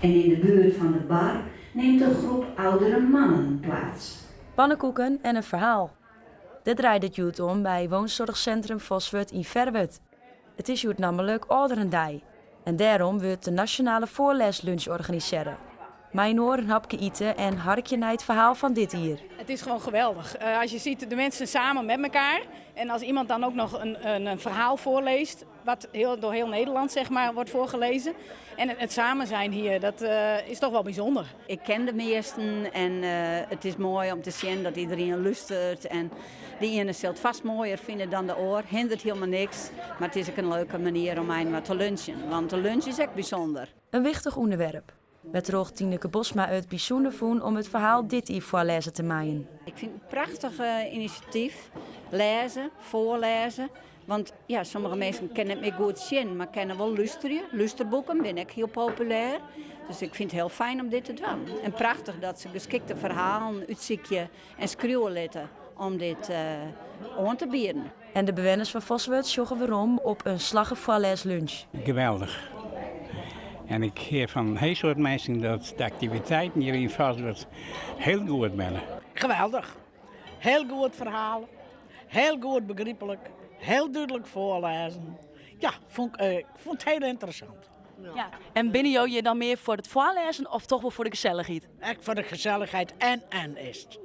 En in de buurt van de bar neemt een groep oudere mannen plaats. Pannekoeken en in ferhaal. Dêr draait it hjoed om by woonzorgcentrum Foswert yn Ferwert. It is hjoed nammentlik âlderendei en dêrom wurdt de nasjonale foarlêslunch organisearre. Mei-inoar in hapke ite en harkje nei it ferhaal fan dit jier. Het is gewoon geweldig. Als je ziet de mensen samen met elkaar en als iemand dan ook nog een verhaal voorleest, wat door heel Nederland, zeg maar, wordt voorgelezen. En het samen zijn hier, dat is toch wel bijzonder. Ik ken de measten en it is moai om te sjen dat iderien lústeret. En de iene sil it fêst moaier fine dan de oar. Hinderet hielendal niks. Mar it is ek in leuke manier om even wat te lunchen. Want de lunch is ek bysûnder. In wichtich ûnderwerp. Wêrtroch't Tineke Bosma it bysûnder fûn om it ferhaal dit jier foarlêze te meien. Ik fyn it in prachtich inisjatyf. Lêze, foarlêze. Want ja, sommige minsken kinne net mear goed sjen, mar kinne wol lústerje. Lústerboeken binne ek hiel populêr. Dus ik fyn it hiel fijn om dit te dwaan. En prachtich dat se geskikte ferhalen útsykje en skriuwe litte om dit oan te bieden. En de bewenners fan Foswert sjogge werom op in slagge foarlêslunch. Geweldich. En ik hear fan in hiel soad minsken dat de aktiviteiten hjir yn Foswert hiel goed binne. Geweldich. Hiel goed ferhaal, hiel goed begryplik, hiel dúdlik foarlêzen. Ja, ik fûn it hiel ynteressant. Ja. En binne jo hjir dan mear foar it foarlêzen of toch wol foar de gesellichheid? Ek foar de gesellichheid en en is it.